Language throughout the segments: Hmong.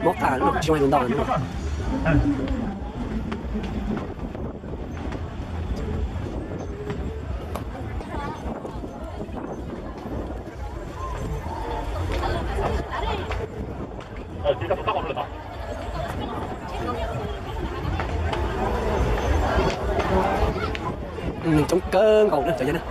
Muab qab lub tsis muaj tus ntau no. Neeg coob kawg nkaus na cov yawg na.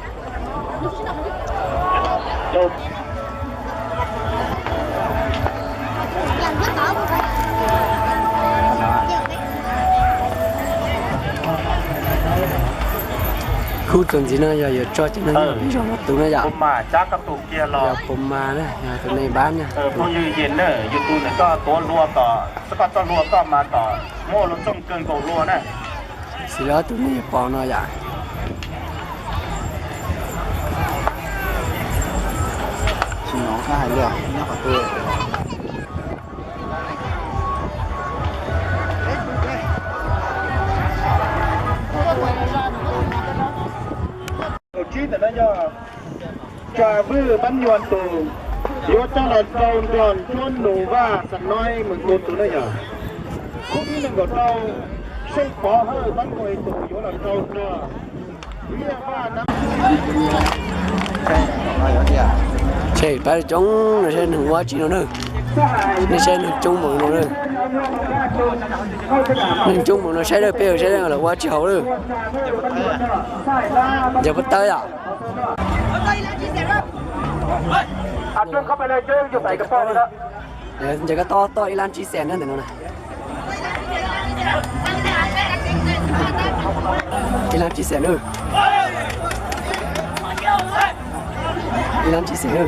Khub txuas ntxiv no yog yuav tso cov neeg nyob peb zos no tus na yom. Yog Pov Mas na, yog tus neeg npab na. Phooj ywg Yej na, yus tus ntawm koj tuav hlua kom, koj txoj hlua koj mas kom muaj lub txooj kawg nkaus hlua na. Xws li ob tug neeg yuav pom no yom. Tsis hnov koj hais li os, nyob qhov twg? Kaum tsib ntawm no yog Tsa Vwj Pab Nyuas tus, yuav coj los rau nrog Ntsuab Nus Vaj Xam Noib Mees Kus tus na yog. Khub thib nees nkaum rau, Xeej Pov Hawj Pab Nyuas tus yuav los rau nrog Nyiaj Vaj Nab. Saib pab coob no saib neeg ua tsi no na. Nej saib neeg coob npaum no na. Neeg coob npaum no saib lawm peb saib lawm ua tsi hauv lawm. Yog puas tawm yom? Nce koj toj toj ib lab tsib xees na ntawm no na. Ib lab tsib xees na. Ib lab tsib xees na.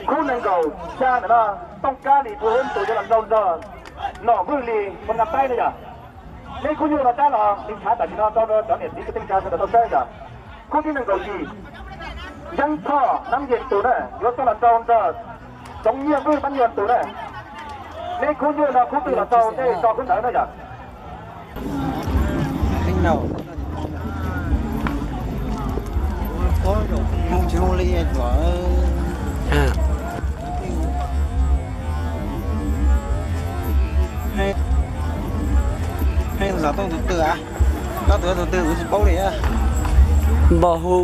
Khub nees nkaum xya ntawm no, Tooj Kab Lis Phu Hwb tus yuav los rau nrog Nom Vwj Lis Phoo Nab Taib na yom. Neb khub nyuj no tab los li tshav tam sim no rau cov niam txiv kwv tij neej tsa sawv daws tau saib yom. Khub thib nees nkaum yim, Yeeb Thoj Nab Yees tus na yuav tuaj los rau nrog Tsoov Nyiaj Vwj Pab Nyuas tus na. Neb khub nyuj no khub twg los tau tej tso khub ntawd na yom. Hej, xov tooj tus twg a? Koj tus tus twg kuv tsis paub li. Npog hu.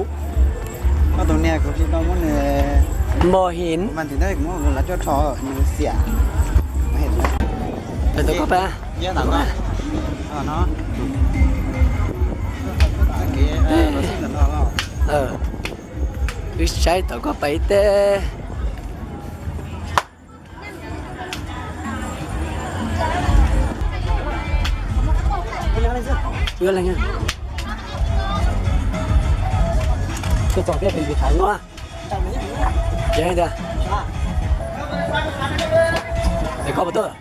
Koj tus niag kuv tsis tau muab nws. Npog hin. Kuv mas tsis tau kuv muab kuv lav cuaj rho nws xiam. Tawm tau koj pab. Wb saib tau koj pab ib teg. Koj puas tuaj?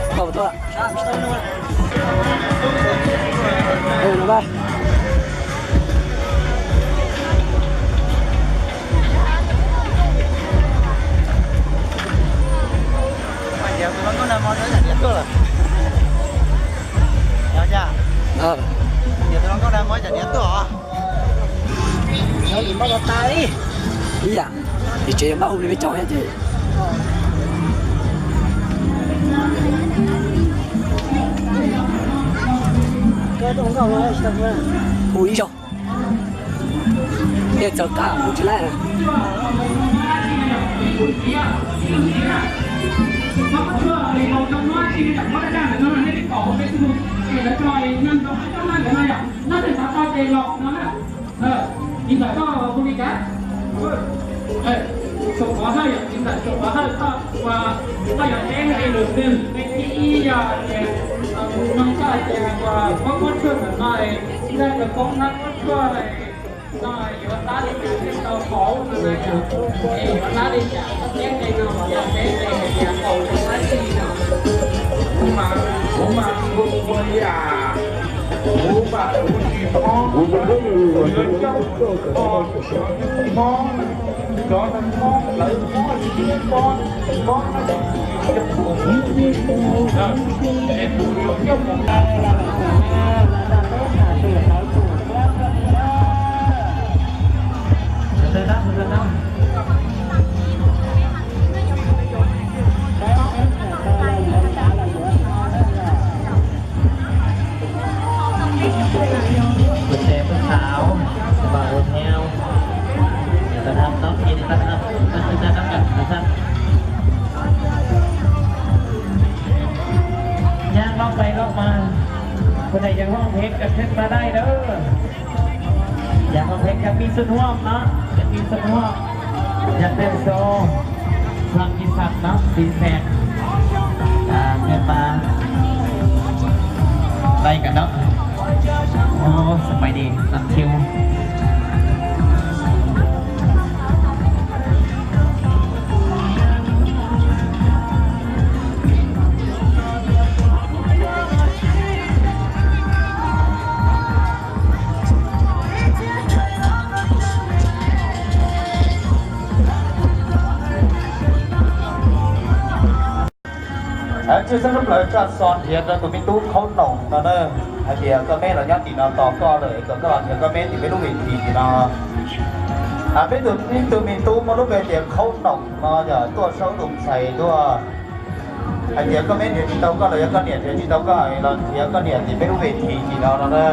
Koj puas tuaj? Ib yam, ces tsev npaj hu li peb caug thiab ces. Hu ib zaug. Tej txawv qab hu tsis laib. Tus qhov hawj yog tus ntawm tus qhov hawj koj, koj yuav teb lwm tus, nqe thib ib yog tias tus noog koj hais tias uas koj muab tshuaj ntawm no, ntawm koj muab tshuaj no yuav tab li cas thiaj tau hauv no na yom, es yuav tab li cas koj teb nqe no los yog teb nqe hais tias haus rau dab tsi no. Kuv mas, kuv mas kuv ua li yam, kuv mas kuv tsis mob, kuv yuav coj kho, mob. Tus tes peb xav, tus pab ua theo, tus tham tau kis tus tham, tus tham tau kam tus tham. Nyaab loj pais loj mas, tus tais yog hoob pheej kam pheej pab dai lawm. Yog hoob pheej kam pib xub huab no, kam pib xub huab, yog peb xub, tham kis tham no xis xees, peb pab dai kam no. Ua, xab pais di, nam thiu. Tshwj xeeb lub plawv tsa xo nrhiav rau tus me tub khaub noom no na, hais tias koj meb los nyob tim no tos koj lawm, kom koj los nrhiav koj meb tim peb lub ves thim tim no. Peb tus, ib tug me tub muaj lub npe tias khaub noom no yog tuaj saub tus ntxhais tuaj, hais tias koj meb nrhiav tsis tau koj los yog koj niam nrhiav tsis tau koj los nrhiav koj niam tim peb lub ves thim tim no no na.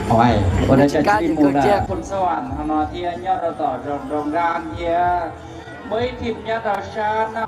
Phoos Xas Vam ho no thiab nyob rau tom zoov Nroo Nrab thiab, muaj ib thim nyob rau sab no.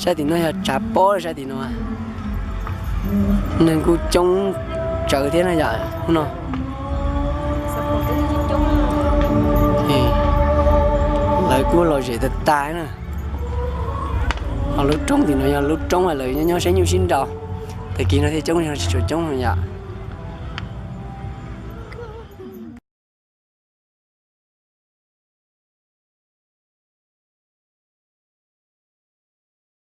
Sab tim no yog tsav pob sab tim no. Neeg kuj coob tsawv thiab na yom hnub no. Lawv kuj lom zem tag tag na. Ho lub roob tim no yog lub roob lawv nyob nyob saib nyuj sib nraus. Tag kis no thiaj coob, tsis tshua coob yom.